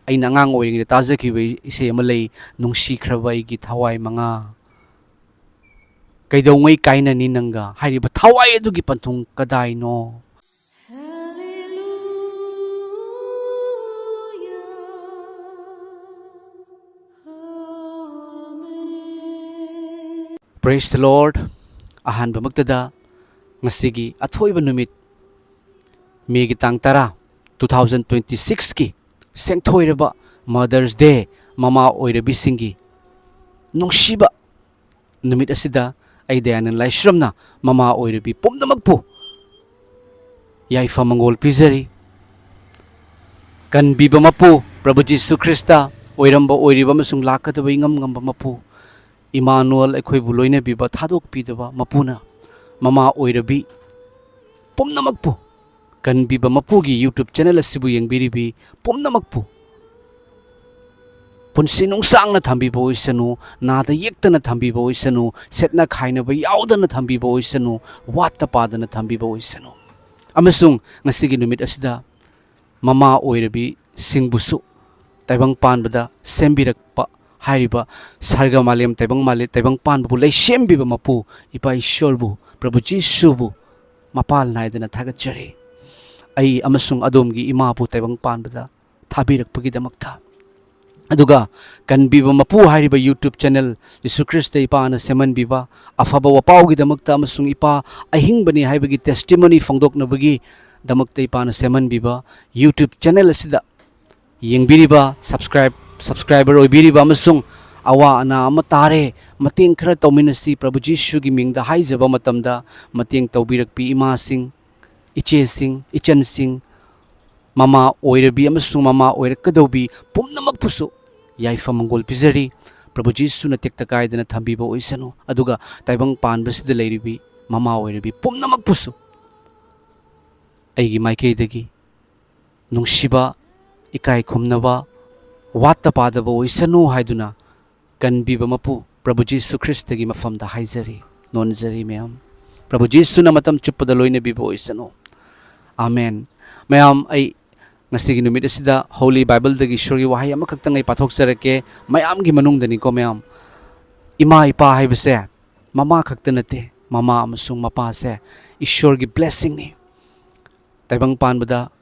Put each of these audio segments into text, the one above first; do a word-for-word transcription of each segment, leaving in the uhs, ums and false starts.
ꯑꯩꯅ ꯑꯉꯥꯡ ꯑꯣꯏꯔꯤꯉꯩꯗ ꯇꯥꯖꯈꯤꯕ ꯏꯁꯩ ꯑꯃ ꯂꯩ, "ꯅꯨꯡꯁꯤꯈ꯭ꯔꯕ ꯑꯩꯒꯤ ꯊꯋꯥꯏ ꯃꯉꯥ, ꯀꯩꯗꯧꯉꯩ ꯀꯥꯏꯅꯅꯤ ꯅꯪꯒ?" ꯍꯥꯏꯔꯤꯕ ꯊꯋꯥꯏ ꯑꯗꯨꯒꯤ ꯄꯟꯊꯨꯡ ꯀꯗꯥꯏꯅꯣ? Praise the Lord꯫ ꯑꯍꯥꯟꯕꯃꯛꯇꯗ ꯉꯁꯤꯒꯤ ꯑꯊꯣꯏꯕ ꯅꯨꯃꯤꯠ, ꯃꯦꯒꯤ ꯇꯥꯡ ꯇꯔꯥ, two thousand twenty sixꯀꯤ ꯁꯦꯡꯊꯣꯏꯔꯕ Mother's Day, ꯃꯃꯥ ꯑꯣꯏꯔꯕꯤꯁꯤꯡꯒꯤ ꯅꯨꯡꯁꯤꯕ ꯅꯨꯃꯤꯠ ꯑꯁꯤꯗ ꯑꯩ ꯗꯌꯥꯅꯟ ꯂꯥꯏꯁ꯭ꯔꯝꯅ ꯃꯃꯥ ꯑꯣꯏꯔꯕꯤ ꯄꯨꯝꯅꯃꯛꯄꯨ ꯌꯥꯏꯐ ꯃꯪꯒꯣꯜ ꯄꯤꯖꯔꯤ꯫ ꯀꯟꯕꯤꯕ ꯃꯄꯨ ꯄ꯭ꯔꯚꯨ ꯖꯤꯁꯨ ꯈ꯭ꯔꯤꯁꯇ, ꯑꯣꯏꯔꯝꯕ, ꯑꯣꯏꯔꯤꯕ ꯑꯃꯁꯨꯡ ꯂꯥꯛꯀꯗꯕ ꯏꯉꯝ ꯉꯝꯕ ꯃꯄꯨ ꯏꯃꯥꯅꯨꯑꯦꯜ, ꯑꯩꯈꯣꯏꯕꯨ ꯂꯣꯏꯅꯕꯤꯕ, ꯊꯥꯗꯣꯛꯄꯤꯗꯕ ꯃꯄꯨꯅ ꯃꯃꯥ ꯑꯣꯏꯔꯕꯤ ꯄꯨꯝꯅꯃꯛꯄꯨ, ꯀꯟꯕꯤꯕ ꯃꯄꯨꯒꯤ YouTube channel ꯑꯁꯤꯕꯨ ꯌꯦꯡꯕꯤꯔꯤꯕꯤ ꯄꯨꯝꯅꯃꯛꯄꯨ ꯄꯨꯟꯁꯤ ꯅꯨꯡꯁꯥꯡꯅ ꯊꯝꯕꯤꯕ ꯑꯣꯏꯁꯅꯨ, ꯅꯥꯗ ꯌꯦꯛꯇꯅ ꯊꯝꯕꯤꯕ ꯑꯣꯏꯁꯅꯨ, ꯁꯦꯠꯅ ꯈꯥꯏꯅꯕ ꯌꯥꯎꯗꯅ ꯊꯝꯕꯤꯕ ꯑꯣꯏꯁꯅꯨ, ꯋꯥꯠꯇ ꯄꯥꯗꯅ ꯊꯝꯕꯤꯕ ꯑꯣꯏꯁꯅꯨ꯫ ꯑꯃꯁꯨꯡ ꯉꯁꯤꯒꯤ ꯅꯨꯃꯤꯠ ꯑꯁꯤꯗ ꯃꯃꯥ ꯑꯣꯏꯔꯕꯤꯁꯤꯡꯕꯨꯁꯨ ꯇꯥꯏꯕꯪ ꯄꯥꯟꯕꯗ ꯁꯦꯝꯕꯤꯔꯛꯄ ꯍꯥꯏꯔꯤꯕ ꯁꯔꯒ ꯃꯥꯂꯦꯝ ꯇꯥꯏꯕꯪ ꯃꯥꯂꯦꯝ, ꯇꯥꯏꯕꯪ ꯄꯥꯟꯕꯕꯨ ꯂꯩꯁꯦꯝꯕꯤꯕ ꯃꯄꯨ ꯏꯄꯥ ꯏꯁꯣꯔꯕꯨ, ꯄ꯭ꯔꯚꯨ ꯖꯤꯁꯨꯕꯨ ꯃꯄꯥꯜ ꯅꯥꯏꯗꯅ ꯊꯥꯒꯠꯆꯔꯤ꯫ ꯑꯩ ꯑꯃꯁꯨꯡ ꯑꯗꯣꯝꯒꯤ ꯏꯃꯥꯕꯨ ꯇꯥꯏꯕꯪ ꯄꯥꯟꯕꯗ ꯊꯥꯕꯤꯔꯛꯄꯒꯤꯗꯃꯛꯇ꯫ ꯑꯗꯨꯒ ꯀꯟꯕꯤꯕ ꯃꯄꯨ ꯍꯥꯏꯔꯤꯕ YouTube channel, ꯖꯤꯁꯨ ꯈ꯭ꯔꯤꯁꯇ ꯏꯄꯥꯅ ꯁꯦꯝꯍꯟꯕꯤꯕ ꯑꯐꯕ ꯋꯥꯄꯥꯎꯒꯤꯗꯃꯛꯇ ꯑꯃꯁꯨꯡ ꯏꯄꯥ ꯑꯍꯤꯡꯕꯅꯤ ꯍꯥꯏꯕꯒꯤ testimony ꯐꯣꯡꯗꯣꯛꯅꯕꯒꯤꯗꯃꯛꯇ ꯏꯄꯥꯅ ꯁꯦꯝꯍꯟꯕꯤꯕ YouTube channel ꯑꯁꯤꯗ ꯌꯦꯡꯕꯤꯔꯤꯕ, subscribe, subscriber ꯑꯣꯏꯕꯤꯔꯤꯕ ꯑꯃꯁꯨꯡ ꯑꯋꯥ ꯑꯅꯥ ꯑꯃ ꯇꯥꯔꯦ, ꯃꯇꯦꯡ ꯈꯔ ꯇꯧꯃꯤꯟꯅꯁꯤ, ꯄ꯭ꯔꯚꯨ ꯖꯤꯁꯨꯒꯤ ꯃꯤꯡꯗ ꯍꯥꯏꯖꯕ ꯃꯇꯝꯗ ꯃꯇꯦꯡ ꯇꯧꯕꯤꯔꯛꯄꯤ ꯏꯃꯥꯁꯤꯡ, ꯏꯆꯦꯁꯤꯡ, ꯏꯆꯟꯁꯤꯡ, ꯃꯃꯥ ꯑꯣꯏꯔꯕꯤ ꯑꯃꯁꯨꯡ ꯃꯃꯥ ꯑꯣꯏꯔꯛꯀꯗꯧꯕꯤ ꯄꯨꯝꯅꯃꯛꯄꯨꯁꯨ ꯌꯥꯏꯐ ꯃꯪꯒꯣꯜ ꯄꯤꯖꯔꯤ꯫ ꯄ꯭ꯔꯚꯨ ꯖꯤꯁꯨꯅ ꯇꯦꯛꯇ ꯀꯥꯏꯗꯅ ꯊꯝꯕꯤꯕ ꯑꯣꯏꯁꯅꯨ꯫ ꯑꯗꯨꯒ ꯇꯥꯏꯕꯪ ꯄꯥꯟꯕꯁꯤꯗ ꯂꯩꯔꯤꯕꯤ ꯃꯃꯥ ꯑꯣꯏꯔꯕꯤ ꯄꯨꯝꯅꯃꯛꯄꯨꯁꯨ ꯑꯩꯒꯤ ꯃꯥꯏꯀꯩꯗꯒꯤ ꯅꯨꯡꯁꯤꯕ, ꯏꯀꯥꯏ ꯈꯨꯝꯅꯕ, ꯋꯥꯠꯇ ꯄꯥꯗꯕ ꯑꯣꯏꯁꯅꯨ ꯍꯥꯏꯗꯨꯅ ꯀꯟꯕꯤꯕ ꯃꯄꯨ ꯄ꯭ꯔꯚꯨ ꯖꯤꯁꯨ ꯈ꯭ꯔꯤꯁꯇꯒꯤ ꯃꯐꯝꯗ ꯍꯥꯏꯖꯔꯤ, ꯅꯣꯟꯖꯔꯤ ꯃꯌꯥꯝ꯫ ꯄ꯭ꯔꯚꯨ ꯖꯤꯁꯨꯅ ꯃꯇꯝ ꯆꯨꯞꯄꯗ ꯂꯣꯏꯅꯕꯤꯕ ꯑꯣꯏꯁꯅꯨ꯫ ꯑꯥꯃꯦꯟ꯫ ꯃꯌꯥꯝ, ꯑꯩ ꯉꯁꯤꯒꯤ ꯅꯨꯃꯤꯠ ꯑꯁꯤꯗ Holy Bibleꯗꯒꯤ ꯏꯁꯣꯔꯒꯤ ꯋꯥꯍꯩ ꯑꯃꯈꯛꯇꯪ ꯑꯩ ꯄꯥꯊꯣꯛꯆꯔꯛꯀꯦ꯫ ꯃꯌꯥꯝꯒꯤ ꯃꯅꯨꯡꯗꯅꯤꯀꯣ ꯃꯌꯥꯝ꯫ ꯏꯃꯥ ꯏꯄꯥ ꯍꯥꯏꯕꯁꯦ ꯃꯃꯥ ꯈꯛꯇ ꯅꯠꯇꯦ, ꯃꯃꯥ ꯑꯃꯁꯨꯡ ꯃꯄꯥꯁꯦ ꯏꯁꯣꯔꯒꯤ blessingꯅꯤ꯫ ꯇꯥꯏꯕꯪ ꯄꯥꯟꯕꯗ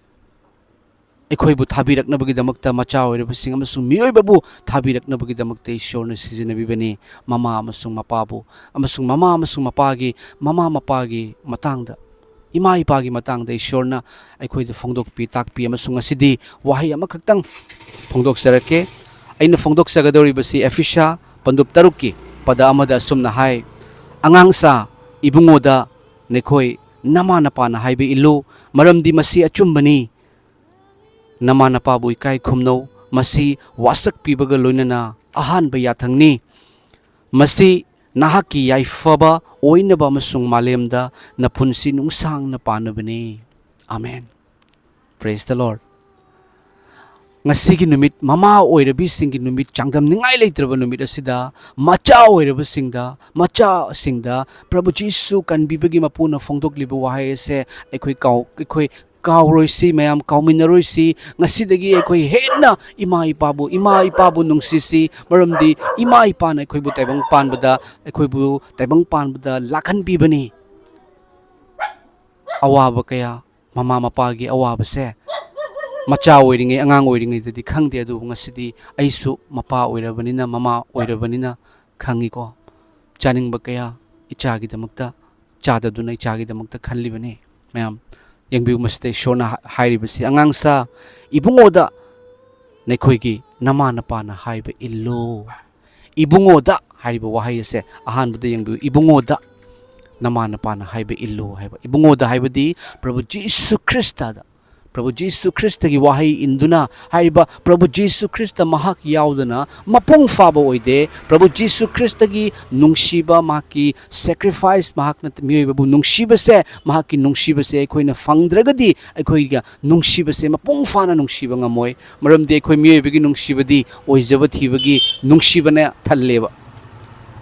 ꯑꯩꯈꯣꯏꯕꯨ ꯊꯥꯕꯤꯔꯛꯅꯕꯒꯤꯗꯃꯛꯇ, ꯃꯆꯥ ꯑꯣꯏꯔꯕꯁꯤꯡ ꯑꯃꯁꯨꯡ ꯃꯤꯑꯣꯏꯕꯕꯨ ꯊꯥꯕꯤꯔꯛꯅꯕꯒꯤꯗꯃꯛꯇ ꯏꯁꯣꯔꯅ ꯁꯤꯖꯤꯟꯅꯕꯤꯕꯅꯤ꯫ ꯃꯃꯥ ꯑꯃꯁꯨꯡ ꯃꯄꯥꯕꯨ, ꯑꯃꯁꯨꯡ ꯃꯃꯥ ꯑꯃꯁꯨꯡ ꯃꯄꯥꯒꯤ, ꯃꯃꯥ ꯃꯄꯥꯒꯤ ꯃꯇꯥꯡꯗ, ꯏꯃꯥ ꯏꯄꯥꯒꯤ ꯃꯇꯥꯡꯗ ꯏꯁꯣꯔꯅ ꯑꯩꯈꯣꯏꯗ ꯐꯣꯡꯗꯣꯛꯄꯤ ꯇꯥꯛꯄꯤ꯫ ꯑꯃꯁꯨꯡ ꯉꯁꯤꯗꯤ ꯋꯥꯍꯩ ꯑꯃꯈꯛꯇꯪ ꯐꯣꯡꯗꯣꯛꯆꯔꯛꯀꯦ꯫ ꯑꯩꯅ ꯐꯣꯡꯗꯣꯛꯆꯒꯗꯧꯔꯤꯕꯁꯤ ꯑꯦꯐꯤꯁꯥ ꯄꯟꯗꯨꯞ ꯇꯔꯨꯛꯀꯤ ꯄꯗ ꯑꯃꯗ ꯑꯁꯨꯝꯅ ꯍꯥꯏ, "ꯑꯉꯥꯡꯁꯥ, ꯏꯕꯨꯡꯉꯣꯗ ꯅꯈꯣꯏ ꯅꯃꯥ ꯅꯄꯥꯅ ꯍꯥꯏꯕ ꯏꯜꯂꯨ, ꯃꯔꯝꯗꯤ ꯃꯁꯤ ꯑꯆꯨꯝꯕꯅꯤ꯫ ꯅꯃꯥ ꯅꯄꯥꯕꯨ ꯏꯀꯥꯏ ꯈꯨꯝꯅꯧ, ꯃꯁꯤ ꯋꯥꯁꯛ ꯄꯤꯕꯒ ꯂꯣꯏꯅꯅ ꯑꯍꯥꯟꯕ ꯌꯥꯊꯪꯅꯤ꯫ ꯃꯁꯤ ꯅꯍꯥꯛꯀꯤ ꯌꯥꯏꯐꯕ ꯑꯣꯏꯅꯕ ꯑꯃꯁꯨꯡ ꯃꯥꯂꯦꯝꯗ ꯅꯄꯨꯟꯁꯤ ꯅꯨꯡꯁꯥꯡꯅ ꯄꯥꯟꯅꯕꯅꯤ꯫" ꯑꯃꯦꯟ꯫ Praise the Lord꯫ ꯉꯁꯤꯒꯤ ꯅꯨꯃꯤꯠ, ꯃꯃꯥ ꯑꯣꯏꯔꯕꯤꯁꯤꯡꯒꯤ ꯅꯨꯃꯤꯠ, ꯆꯥꯡꯗꯝꯅꯤꯡꯉꯥꯏ ꯂꯩꯇ꯭ꯔꯕ ꯅꯨꯃꯤꯠ ꯑꯁꯤꯗ ꯃꯆꯥ ꯑꯣꯏꯔꯕꯁꯤꯡꯗ, ꯃꯆꯥꯁꯤꯡꯗ ꯄ꯭ꯔꯚꯨ ꯖꯤꯁꯨ ꯀꯟꯕꯤꯕꯒꯤ ꯃꯄꯨꯅ ꯐꯣꯡꯗꯣꯛꯂꯤꯕ ꯋꯥꯍꯩ ꯑꯁꯦ ꯑꯩꯈꯣꯏ ꯀꯥꯎ-, ꯑꯩꯈꯣꯏ ꯀꯥꯎꯔꯣꯏꯁꯤ, ꯃꯌꯥꯝ ꯀꯥꯎꯃꯤꯟꯅꯔꯣꯏꯁꯤ꯫ ꯉꯁꯤꯗꯒꯤ ꯑꯩꯈꯣꯏ ꯍꯦꯟꯅ ꯏꯃꯥ ꯏꯄꯥꯕꯨ, ꯏꯃꯥ ꯏꯄꯥꯕꯨ ꯅꯨꯡꯁꯤꯁꯤ, ꯃꯔꯝꯗꯤ ꯏꯃꯥ ꯏꯄꯥꯅ ꯑꯩꯈꯣꯏꯕꯨ ꯇꯥꯏꯕꯪ ꯄꯥꯟꯕꯗ, ꯑꯩꯈꯣꯏꯕꯨ ꯇꯥꯏꯕꯪ ꯄꯥꯟꯕꯗ ꯂꯥꯛꯍꯟꯕꯤꯕꯅꯤ꯫ ꯑꯋꯥꯕ ꯀꯌꯥ, ꯃꯃꯥ ꯃꯄꯥꯒꯤ ꯑꯋꯥꯕꯁꯦ, ꯃꯆꯥ ꯑꯣꯏꯔꯤꯉꯩ, ꯑꯉꯥꯡ ꯑꯣꯏꯔꯤꯉꯩꯗꯗꯤ ꯈꯪꯗꯦ, ꯑꯗꯨꯕꯨ ꯉꯁꯤꯗꯤ ꯑꯩꯁꯨ ꯃꯄꯥ ꯑꯣꯏꯔꯕꯅꯤꯅ, ꯃꯃꯥ ꯑꯣꯏꯔꯕꯅꯤꯅ ꯈꯪꯉꯤꯀꯣ꯫ ꯆꯥꯅꯤꯡꯕ ꯀꯌꯥ ꯏꯆꯥꯒꯤꯗꯃꯛꯇ ꯆꯥꯗꯗꯨꯅ ꯏꯆꯥꯒꯤꯗꯃꯛꯇ ꯈꯜꯂꯤꯕꯅꯤ꯫ ꯃꯌꯥꯝ ꯌꯦꯡꯕꯤꯌꯨ, ꯃꯁꯤꯗ ꯏꯁꯣꯔꯅ ꯍꯥ-, ꯍꯥꯏꯔꯤꯕꯁꯤ, "ꯑꯉꯥꯡꯁꯥ, ꯏꯕꯨꯡꯉꯣꯗ ꯅꯈꯣꯏꯒꯤ ꯅꯃꯥ ꯅꯄꯥꯅ ꯍꯥꯏꯕ ꯏꯜꯂꯨ꯫ ꯏꯕꯨꯡꯉꯣꯗ" ꯍꯥꯏꯔꯤꯕ ꯋꯥꯍꯩ ꯑꯁꯦ ꯑꯍꯥꯟꯕꯗ ꯌꯦꯡꯕꯤꯌꯨ, "ꯏꯕꯨꯡꯉꯣꯗ ꯅꯃꯥ ꯅꯄꯥꯅ ꯍꯥꯏꯕ ꯏꯜꯂꯨ" ꯍꯥꯏꯕ꯫ ꯏꯕꯨꯡꯉꯣꯗ ꯍꯥꯏꯕꯗꯤ ꯄ꯭ꯔꯚꯨ ꯖꯤꯁꯨ ꯈ꯭ꯔꯤꯁꯇꯗ, ꯄ꯭ꯔꯚꯨ ꯖꯤꯁꯨ ꯈ꯭ꯔꯤꯁꯇꯒꯤ ꯋꯥꯍꯩ ꯏꯟꯗꯨꯅ ꯍꯥꯏꯔꯤꯕ ꯄ꯭ꯔꯚꯨ ꯖꯤꯁꯨ ꯈ꯭ꯔꯤꯁꯇ ꯃꯍꯥꯛ ꯌꯥꯎꯗꯅ ꯃꯄꯨꯡ ꯐꯥꯕ ꯑꯣꯏꯗꯦ꯫ ꯄ꯭ꯔꯚꯨ ꯖꯤꯁꯨ ꯈ꯭ꯔꯤꯁꯇꯒꯤ ꯅꯨꯡꯁꯤꯕ, ꯃꯍꯥꯛꯀꯤ sacrifice, ꯃꯍꯥꯛꯅ ꯃꯤꯑꯣꯏꯕꯕꯨ ꯅꯨꯡꯁꯤꯕꯁꯦ, ꯃꯍꯥꯛꯀꯤ ꯅꯨꯡꯁꯤꯕꯁꯦ ꯑꯩꯈꯣꯏꯅ ꯐꯪꯗ꯭ꯔꯒꯗꯤ ꯑꯩꯈꯣꯏꯒ ꯅꯨꯡꯁꯤꯕꯁꯦ ꯃꯄꯨꯡ ꯐꯥꯅ ꯅꯨꯡꯁꯤꯕ ꯉꯝꯃꯣꯏ꯫ ꯃꯔꯝꯗꯤ ꯑꯩꯈꯣꯏ ꯃꯤꯑꯣꯏꯕꯒꯤ ꯅꯨꯡꯁꯤꯕꯗꯤ ꯑꯣꯏꯖꯕ ꯊꯤꯕꯒꯤ ꯅꯨꯡꯁꯤꯕꯅ ꯊꯜꯂꯦꯕ꯫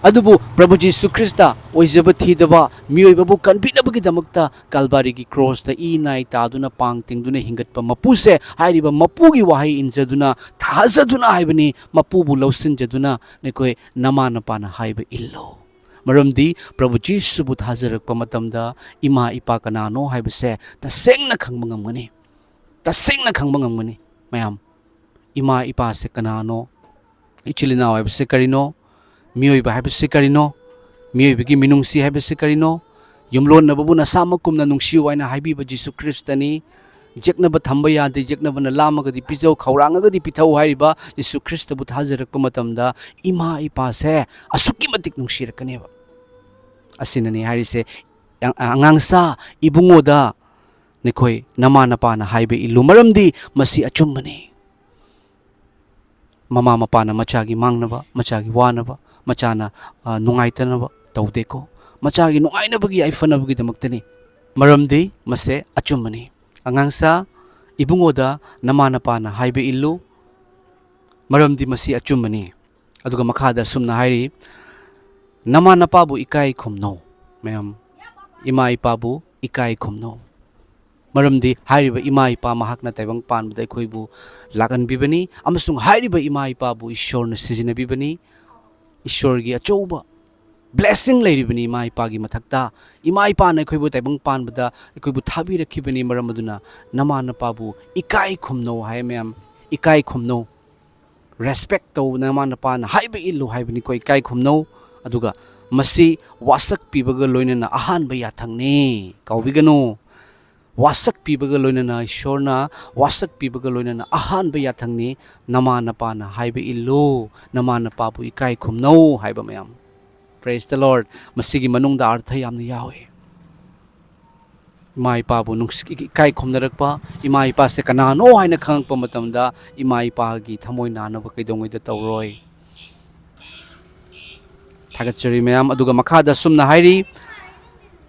ꯑꯗꯨꯕꯨ ꯄ꯭ꯔꯚꯨ ꯖꯤꯁꯨ ꯈ꯭ꯔꯤꯁꯇ ꯑꯣꯏꯖꯕ ꯊꯤꯗꯕ ꯃꯤꯑꯣꯏꯕꯕꯨ ꯀꯟꯕꯤꯅꯕꯒꯤꯗꯃꯛꯇ ꯀꯜꯕꯥꯔꯤꯒꯤ ꯀ꯭ꯔꯣꯁꯇ ꯏ ꯅꯥꯏ ꯇꯥꯗꯨꯅ ꯄꯥꯡ ꯇꯤꯡꯗꯨꯅ ꯍꯤꯡꯒꯠꯄ ꯃꯄꯨꯁꯦ, ꯍꯥꯏꯔꯤꯕ ꯃꯄꯨꯒꯤ ꯋꯥꯍꯩ ꯏꯟꯖꯗꯨꯅ, ꯊꯥꯖꯗꯨꯅ ꯍꯥꯏꯕꯅꯤ, ꯃꯄꯨꯕꯨ ꯂꯧꯁꯤꯟꯖꯗꯨꯅ ꯅꯈꯣꯏ ꯅꯃꯥ ꯅꯄꯥꯅ ꯍꯥꯏꯕ ꯏꯜꯂꯣ꯫ ꯃꯔꯝꯗꯤ ꯄ꯭ꯔꯚꯨ ꯖꯤꯁꯨꯕꯨ ꯊꯥꯖꯔꯛꯄ ꯃꯇꯝꯗ ꯏꯃꯥ ꯏꯄꯥ ꯀꯅꯥꯅꯣ ꯍꯥꯏꯕꯁꯦ ꯇꯁꯦꯡꯅ ꯈꯪꯕ ꯉꯝꯒꯅꯤ꯫ ꯇꯁꯦꯡꯅ ꯈꯪꯕ ꯉꯝꯒꯅꯤ꯫ ꯃꯌꯥꯝ, ꯏꯃꯥ ꯏꯄꯥꯁꯦ ꯀꯅꯥꯅꯣ? ꯏꯆꯤꯜ ꯏꯅꯥꯎ ꯍꯥꯏꯕꯁꯦ ꯀꯔꯤꯅꯣ? ꯃꯤꯑꯣꯏꯕ ꯍꯥꯏꯕꯁꯤ ꯀꯔꯤꯅꯣ? ꯃꯤꯑꯣꯏꯕꯒꯤ ꯃꯤꯅꯨꯡꯁꯤ ꯍꯥꯏꯕꯁꯤ ꯀꯔꯤꯅꯣ? ꯌꯨꯝꯂꯣꯟꯅꯕꯕꯨ ꯅꯁꯥꯃꯛꯀꯨꯝꯅ ꯅꯨꯡꯁꯤꯌꯨ ꯍꯥꯏꯅ ꯍꯥꯏꯕꯤꯕ ꯖꯤꯁꯨ ꯈ꯭ꯔꯤꯁꯇꯅꯤ꯫ ꯌꯦꯛꯅꯕ ꯊꯝꯕ ꯌꯥꯗꯦ, ꯌꯦꯛꯅꯕꯅ ꯂꯥꯝꯃꯒꯗꯤ ꯄꯤꯖꯧ, ꯈꯧꯔꯥꯡꯉꯒꯗꯤ ꯄꯤꯊꯧ ꯍꯥꯏꯔꯤꯕ ꯖꯤꯁꯨ ꯈ꯭ꯔꯤꯁꯇꯕꯨ ꯊꯥꯖꯔꯛꯄ ꯃꯇꯝꯗ ꯏꯃꯥ ꯏꯄꯥꯁꯦ ꯑꯁꯨꯛꯀꯤ ꯃꯇꯤꯛ ꯅꯨꯡꯁꯤꯔꯛꯀꯅꯦꯕ꯫ ꯑꯁꯤꯅꯅꯤ ꯍꯥꯏꯔꯤꯁꯦ, "ꯑꯉꯥꯡꯁꯥ, ꯏꯕꯨꯡꯉꯣꯗ ꯅꯈꯣꯏ ꯅꯃꯥ ꯅꯄꯥꯅ ꯍꯥꯏꯕ ꯏꯜꯂꯨ, ꯃꯔꯝꯗꯤ ꯃꯁꯤ ꯑꯆꯨꯝꯕꯅꯤ"꯫ ꯃꯃꯥ ꯃꯄꯥꯅ ꯃꯆꯥꯒꯤ ꯃꯥꯡꯅꯕ, ꯃꯆꯥꯒꯤ ꯋꯥꯅꯕ, ꯃꯆꯥꯅ, ꯑ, ꯅꯨꯡꯉꯥꯏꯇꯅꯕ ꯇꯧꯗꯦꯀꯣ꯫ ꯃꯆꯥꯒꯤ ꯅꯨꯡꯉꯥꯏꯅꯕꯒꯤ, ꯌꯥꯏꯐꯅꯕꯒꯤꯗꯃꯛꯇꯅꯤ꯫ ꯃꯔꯝꯗꯤ ꯃꯁꯦ ꯑꯆꯨꯝꯕꯅꯤ꯫ "ꯑꯉꯥꯡꯁꯥ, ꯏꯕꯨꯡꯉꯣꯗ ꯅꯃꯥ ꯅꯄꯥꯅ ꯍꯥꯏꯕ ꯏꯜꯂꯨ, ꯃꯔꯝꯗꯤ ꯃꯁꯤ ꯑꯆꯨꯝꯕꯅꯤ"꯫ ꯑꯗꯨꯒ ꯃꯈꯥꯗ ꯑꯁꯨꯝꯅ ꯍꯥꯏꯔꯤ, "ꯅꯃꯥ ꯅꯄꯥꯕꯨ ꯏꯀꯥꯏ ꯈꯨꯝꯅꯧ"꯫ ꯃꯌꯥꯝ, ꯏꯃꯥ ꯏꯄꯥꯕꯨ ꯏꯀꯥꯏ ꯈꯨꯝꯅꯧ꯫ ꯃꯔꯝꯗꯤ ꯍꯥꯏꯔꯤꯕ ꯏꯃꯥ ꯏꯄꯥ ꯃꯍꯥꯛꯅ ꯇꯥꯏꯕꯪ ꯄꯥꯟꯕꯗ ꯑꯩꯈꯣꯏꯕꯨ ꯂꯥꯛꯍꯟꯕꯤꯕꯅꯤ, ꯑꯃꯁꯨꯡ ꯍꯥꯏꯔꯤꯕ ꯏꯃꯥ ꯏꯄꯥꯕꯨ ꯏꯁꯣꯔꯅ ꯁꯤꯖꯤꯟꯅꯕꯤꯕꯅꯤ꯫ ꯏꯁꯣꯔꯒꯤ ꯑꯆꯧꯕ blessing ꯂꯩꯔꯤꯕꯅꯤ ꯏꯃꯥ ꯏꯄꯥꯒꯤ ꯃꯊꯛꯇ꯫ ꯏꯃꯥ ꯏꯄꯥꯅ ꯑꯩꯈꯣꯏꯕꯨ ꯇꯥꯏꯕꯪ ꯄꯥꯟꯕꯗ ꯑꯩꯈꯣꯏꯕꯨ ꯊꯥꯕꯤꯔꯛꯈꯤꯕꯅꯤ꯫ ꯃꯔꯝ ꯑꯗꯨꯅ ꯅꯃꯥ ꯅꯄꯥꯕꯨ ꯏꯀꯥꯏ ꯈꯨꯝꯅꯧ ꯍꯥꯏ ꯃꯌꯥꯝ, ꯏꯀꯥꯏ ꯈꯨꯝꯅꯧ꯫ Respect ꯇꯧ, ꯅꯃꯥ ꯅꯄꯥꯅ ꯍꯥꯏꯕ ꯏꯜꯂꯨ ꯍꯥꯏꯕꯅꯤꯀꯣ, ꯏꯀꯥꯏ ꯈꯨꯝꯅꯧ꯫ ꯑꯗꯨꯒ ꯃꯁꯤ ꯋꯥꯁꯛ ꯄꯤꯕꯒ ꯂꯣꯏꯅꯅ ꯑꯍꯥꯟꯕ ꯌꯥꯊꯪꯅꯤ꯫ ꯀꯥꯎꯕꯤꯒꯅꯨ, ꯋꯥꯁꯛ ꯄꯤꯕꯒ ꯂꯣꯏꯅꯅ, ꯏꯁꯣꯔꯅ ꯋꯥꯁꯛ ꯄꯤꯕꯒ ꯂꯣꯏꯅꯅ ꯑꯍꯥꯟꯕ ꯌꯥꯊꯪꯅꯤ, "ꯅꯃꯥ ꯅꯄꯥꯅ ꯍꯥꯏꯕ ꯏꯜꯂꯨ, ꯅꯃꯥ ꯅꯄꯥꯕꯨ ꯏꯀꯥꯏ ꯈꯨꯝꯅꯧ" ꯍꯥꯏꯕ ꯃꯌꯥꯝ꯫ Praise the Lord꯫ ꯃꯁꯤꯒꯤ ꯃꯅꯨꯡꯗ ꯑꯔꯊ ꯌꯥꯝꯅ ꯌꯥꯎꯏ꯫ ꯏꯃꯥ ꯏꯄꯥꯕꯨ ꯅꯨꯡꯁꯤ-, ꯏꯀꯥꯏ ꯈꯨꯝꯅꯔꯛꯄ, ꯏꯃꯥ ꯏꯄꯥꯁꯦ ꯀꯅꯥꯅꯣ ꯍꯥꯏꯅ ꯈꯪꯉꯛꯄ ꯃꯇꯝꯗ ꯏꯃꯥ ꯏꯄꯥꯒꯤ ꯊꯃꯣꯏ ꯅꯥꯅꯕ ꯀꯩꯗꯧꯉꯩꯗ ꯇꯧꯔꯣꯏ꯫ ꯊꯥꯒꯠꯆꯔꯤ ꯃꯌꯥꯝ꯫ ꯑꯗꯨꯒ ꯃꯈꯥꯗ ꯑꯁꯨꯝꯅ ꯍꯥꯏꯔꯤ,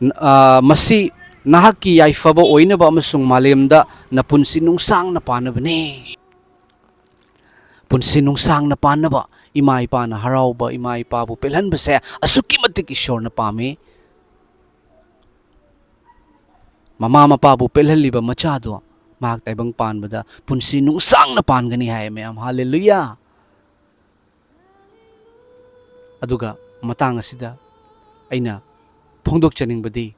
ꯅ-, ꯑ, "ꯃꯁꯤ ꯅꯍꯥꯛꯀꯤ ꯌꯥꯏꯐꯕ ꯑꯣꯏꯅꯕ ꯑꯃꯁꯨꯡ ꯃꯥꯂꯦꯝꯗ ꯅꯄꯨꯟꯁꯤ ꯅꯨꯡꯁꯥꯡꯅ ꯄꯥꯟꯅꯕꯅꯤ"꯫ ꯄꯨꯟꯁꯤ ꯅꯨꯡꯁꯥꯡꯅ ꯄꯥꯟꯅꯕ, ꯏꯃꯥ ꯏꯄꯥꯅ ꯍꯔꯥꯎꯕ, ꯏꯃꯥ ꯏꯄꯥꯕꯨ ꯄꯦꯜꯍꯟꯕꯁꯦ ꯑꯁꯨꯛꯀꯤ ꯃꯇꯤꯛ ꯏꯁꯣꯔꯅ ꯄꯥꯝꯃꯤ꯫ ꯃꯃꯥ ꯃꯄꯥꯕꯨ ꯄꯦꯜꯍꯜꯂꯤꯕ ꯃꯆꯥꯗꯣ ꯃꯍꯥꯛ ꯇꯥꯏꯕꯪ ꯄꯥꯟꯕꯗ ꯄꯨꯟꯁꯤ ꯅꯨꯡꯁꯥꯡꯅ ꯄꯥꯟꯒꯅꯤ ꯍꯥꯏ, ꯃꯌꯥꯝ꯫ ꯍꯥꯂꯦꯂꯨꯌꯥ! ꯑꯗꯨꯒ ꯃꯇꯥꯡ ꯑꯁꯤꯗ ꯑꯩꯅ ꯐꯣꯡꯗꯣꯛꯆꯅꯤꯡꯕꯗꯤ,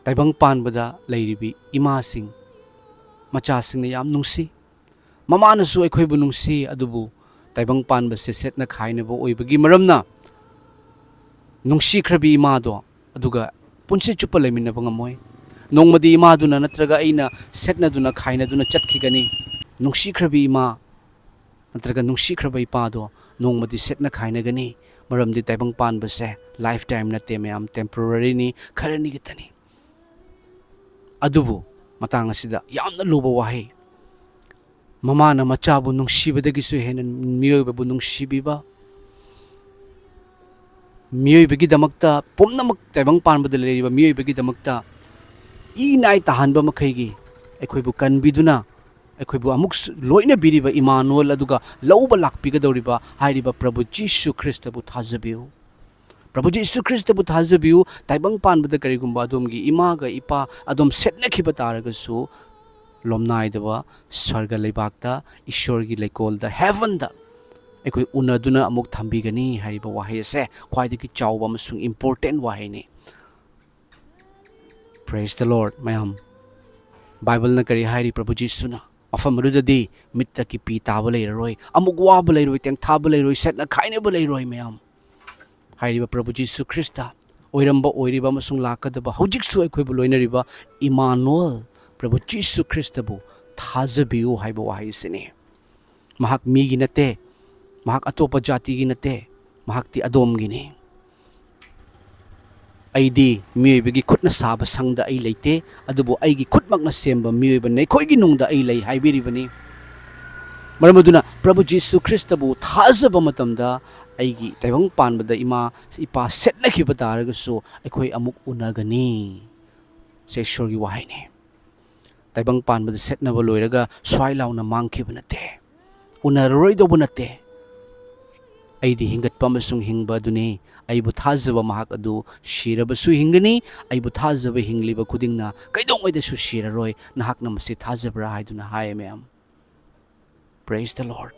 ꯇꯥꯏꯕꯪ ꯄꯥꯟꯕꯗ ꯂꯩꯔꯤꯕꯤ ꯏꯃꯥꯁꯤꯡ, ꯃꯆꯥꯁꯤꯡꯅ ꯌꯥꯝ ꯅꯨꯡꯁꯤ꯫ ꯃꯃꯥꯅꯁꯨ ꯑꯩꯈꯣꯏꯕꯨ ꯅꯨꯡꯁꯤ, ꯑꯗꯨꯕꯨ ꯇꯥꯏꯕꯪ ꯄꯥꯟꯕꯁꯦ ꯁꯦꯠꯅ ꯈꯥꯏꯅꯕ ꯑꯣꯏꯕꯒꯤ ꯃꯔꯝꯅ ꯅꯨꯡꯁꯤꯈ꯭ꯔꯕꯤ ꯏꯃꯥꯗꯣ ꯑꯗꯨꯒ ꯄꯨꯟꯁꯤ ꯆꯨꯞꯄ ꯂꯩꯃꯤꯟꯅꯕ ꯉꯝꯃꯣꯏ꯫ ꯅꯣꯡꯃꯗꯤ ꯏꯃꯥꯗꯨꯅ ꯅꯠꯇ꯭ꯔꯒ ꯑꯩꯅ ꯁꯦꯠꯅꯗꯨꯅ ꯈꯥꯏꯅꯗꯨꯅ ꯆꯠꯈꯤꯒꯅꯤ꯫ ꯅꯨꯡꯁꯤꯈ꯭ꯔꯕꯤ ꯏꯃꯥ ꯅꯠꯇ꯭ꯔꯒ ꯅꯨꯡꯁꯤꯈ꯭ꯔꯕ ꯏꯄꯥꯗꯣ ꯅꯣꯡꯃꯗꯤ ꯁꯦꯠꯅ ꯈꯥꯏꯅꯒꯅꯤ꯫ ꯃꯔꯝꯗꯤ ꯇꯥꯏꯕꯪ ꯄꯥꯟꯕꯁꯦ life time ꯅꯠꯇꯦ, ꯃꯌꯥꯝ, temporary ꯅꯤ, ꯈꯔꯅꯤ ꯈꯛꯇꯅꯤ꯫ ꯑꯗꯨꯕꯨ ꯃꯇꯥꯡ ꯑꯁꯤꯗ ꯌꯥꯝꯅ ꯂꯨꯕ ꯋꯥꯍꯩ, ꯃꯃꯥꯅ ꯃꯆꯥꯕꯨ ꯅꯨꯡꯁꯤꯕꯗꯒꯤꯁꯨ ꯍꯦꯟꯅ ꯃꯤꯑꯣꯏꯕꯕꯨ ꯅꯨꯡꯁꯤꯕꯤꯕ, ꯃꯤꯑꯣꯏꯕꯒꯤꯗꯃꯛꯇ, ꯄꯨꯝꯅꯃꯛ ꯇꯥꯏꯕꯪ ꯄꯥꯟꯕꯗ ꯂꯩꯔꯤꯕ ꯃꯤꯑꯣꯏꯕꯒꯤꯗꯃꯛꯇ ꯏ ꯅꯥꯏ ꯇꯥꯍꯟꯕ ꯃꯈꯩꯒꯤ ꯑꯩꯈꯣꯏꯕꯨ ꯀꯟꯕꯤꯗꯨꯅ, ꯑꯩꯈꯣꯏꯕꯨ ꯑꯃꯨꯛ ꯂꯣꯏꯅꯕꯤꯔꯤꯕ ꯏꯃꯥꯅꯨꯑꯦꯜ ꯑꯗꯨꯒ ꯂꯧꯕ ꯂꯥꯛꯄꯤꯒꯗꯧꯔꯤꯕ ꯍꯥꯏꯔꯤꯕ ꯄ꯭ꯔꯚꯨ ꯖꯤꯁꯨ ꯈ꯭ꯔꯤꯁꯇꯕꯨ ꯊꯥꯖꯕꯤꯌꯨ꯫ ꯄ꯭ꯔꯚꯨ ꯖꯤꯁꯨ ꯈ꯭ꯔꯤꯁꯇꯕꯨ ꯊꯥꯖꯕꯤꯌꯨ꯫ ꯇꯥꯏꯕꯪ ꯄꯥꯟꯕꯗ ꯀꯔꯤꯒꯨꯝꯕ ꯑꯗꯣꯝꯒꯤ ꯏꯃꯥꯒ ꯏꯄꯥ ꯑꯗꯣꯝ ꯁꯦꯠꯅꯈꯤꯕ ꯇꯥꯔꯒꯁꯨ, ꯂꯣꯝꯅꯥꯏꯗꯕ ꯁ꯭ꯋꯔꯒ ꯂꯩꯕꯥꯛꯇ ꯏꯁꯣꯔꯒꯤ ꯂꯩꯀꯣꯜꯗ, heaven ꯗ ꯑꯩꯈꯣꯏ ꯎꯅꯗꯨꯅ ꯑꯃꯨꯛ ꯊꯝꯕꯤꯒꯅꯤ ꯍꯥꯏꯔꯤꯕ ꯋꯥꯍꯩ ꯑꯁꯦ ꯈ꯭ꯋꯥꯏꯗꯒꯤ ꯆꯥꯎꯕ ꯑꯃꯁꯨꯡ important ꯋꯥꯍꯩꯅꯤ꯫ Praise the Lord, ꯃꯌꯥꯝ꯫ ꯕꯥꯏꯕꯜꯅ ꯀꯔꯤ ꯍꯥꯏꯔꯤ? ꯄ꯭ꯔꯚꯨ ꯖꯤꯁꯨꯅ ꯃꯐꯝ ꯑꯗꯨꯗꯗꯤ ꯃꯤꯠꯇ ꯀꯤꯄꯤ ꯇꯥꯕ ꯂꯩꯔꯔꯣꯏ, ꯑꯃꯨꯛ ꯋꯥꯕ ꯂꯩꯔꯣꯏ, ꯇꯦꯡꯊꯥꯕ ꯂꯩꯔꯣꯏ, ꯁꯦꯠꯅ ꯈꯥꯏꯅꯕ ꯂꯩꯔꯣꯏ, ꯃꯌꯥꯝ꯫ ꯍꯥꯏꯔꯤꯕ ꯄ꯭ꯔꯚꯨ ꯖꯤꯁꯨ ꯈ꯭ꯔꯤꯁꯇ ꯑꯣꯏꯔꯝꯕ, ꯑꯣꯏꯔꯤꯕ ꯑꯃꯁꯨꯡ ꯂꯥꯛꯀꯗꯕ, ꯍꯧꯖꯤꯛꯁꯨ ꯑꯩꯈꯣꯏꯕꯨ ꯂꯣꯏꯅꯔꯤꯕ ꯏꯃꯥꯅꯨꯑꯦꯜ, ꯄ꯭ꯔꯚꯨ ꯖꯤꯁꯨ ꯈ꯭ꯔꯤꯁꯇꯕꯨ ꯊꯥꯖꯕꯤꯌꯨ ꯍꯥꯏꯕ ꯋꯥꯍꯩ ꯑꯁꯤꯅꯤ꯫ ꯃꯍꯥꯛ ꯃꯤꯒꯤ ꯅꯠꯇꯦ, ꯃꯍꯥꯛ ꯑꯇꯣꯞꯄ ꯖꯥꯇꯤꯒꯤ ꯅꯠꯇꯦ, ꯃꯍꯥꯛꯇꯤ ꯑꯗꯣꯝꯒꯤꯅꯤ꯫ ꯑꯩꯗꯤ ꯃꯤꯑꯣꯏꯕꯒꯤ ꯈꯨꯠꯅ ꯁꯥꯕ ꯁꯪꯗ ꯑꯩ ꯂꯩꯇꯦ, ꯑꯗꯨꯕꯨ ꯑꯩꯒꯤ ꯈꯨꯠꯃꯛꯅ ꯁꯦꯝꯕ ꯃꯤꯑꯣꯏꯕ ꯅꯈꯣꯏꯒꯤ ꯅꯨꯡꯗ ꯑꯩ ꯂꯩ ꯍꯥꯏꯕꯤꯔꯤꯕꯅꯤ꯫ ꯃꯔꯝ ꯑꯗꯨꯅ ꯄ꯭ꯔꯚꯨ ꯖꯤꯁꯨ ꯈ꯭ꯔꯤꯁꯇꯕꯨ ꯊꯥꯖꯕ ꯃꯇꯝꯗ ꯑꯩꯒꯤ ꯇꯥꯏꯕꯪ ꯄꯥꯟꯕꯗ ꯏꯃꯥ ꯏꯄꯥ ꯁꯦꯠꯅꯈꯤꯕ ꯇꯥꯔꯒꯁꯨ ꯑꯩꯈꯣꯏ ꯑꯃꯨꯛ ꯎꯅꯒꯅꯤ꯫ ꯁꯦ ꯏꯁꯣꯔꯒꯤ ꯋꯥꯍꯩꯅꯤ꯫ ꯇꯥꯏꯕꯪ ꯄꯥꯟꯕꯗ ꯁꯦꯠꯅꯕ ꯂꯣꯏꯔꯒ ꯁ꯭ꯋꯥꯏ ꯂꯥꯎꯅ ꯃꯥꯡꯈꯤꯕ ꯅꯠꯇꯦ꯫ ꯎꯅꯔꯔꯣꯏꯗꯧꯕ ꯅꯠꯇꯦ꯫ ꯑꯩꯗꯤ ꯍꯤꯡꯒꯠꯄ ꯑꯃꯁꯨꯡ ꯍꯤꯡꯕ ꯑꯗꯨꯅꯤ꯫ ꯑꯩꯕꯨ ꯊꯥꯖꯕ ꯃꯍꯥꯛ ꯑꯗꯨ ꯁꯤꯔꯕꯁꯨ ꯍꯤꯡꯒꯅꯤ꯫ ꯑꯩꯕꯨ ꯊꯥꯖꯕ ꯍꯤꯡꯂꯤꯕ ꯈꯨꯗꯤꯡꯅ ꯀꯩꯗꯧꯉꯩꯗꯁꯨ ꯁꯤꯔꯔꯣꯏ꯫ ꯅꯍꯥꯛꯅ ꯃꯁꯤ ꯊꯥꯖꯕ꯭ꯔꯥ ꯍꯥꯏꯗꯨꯅ ꯍꯥꯏ, ꯃꯌꯥꯝ꯫ Praise the Lord꯫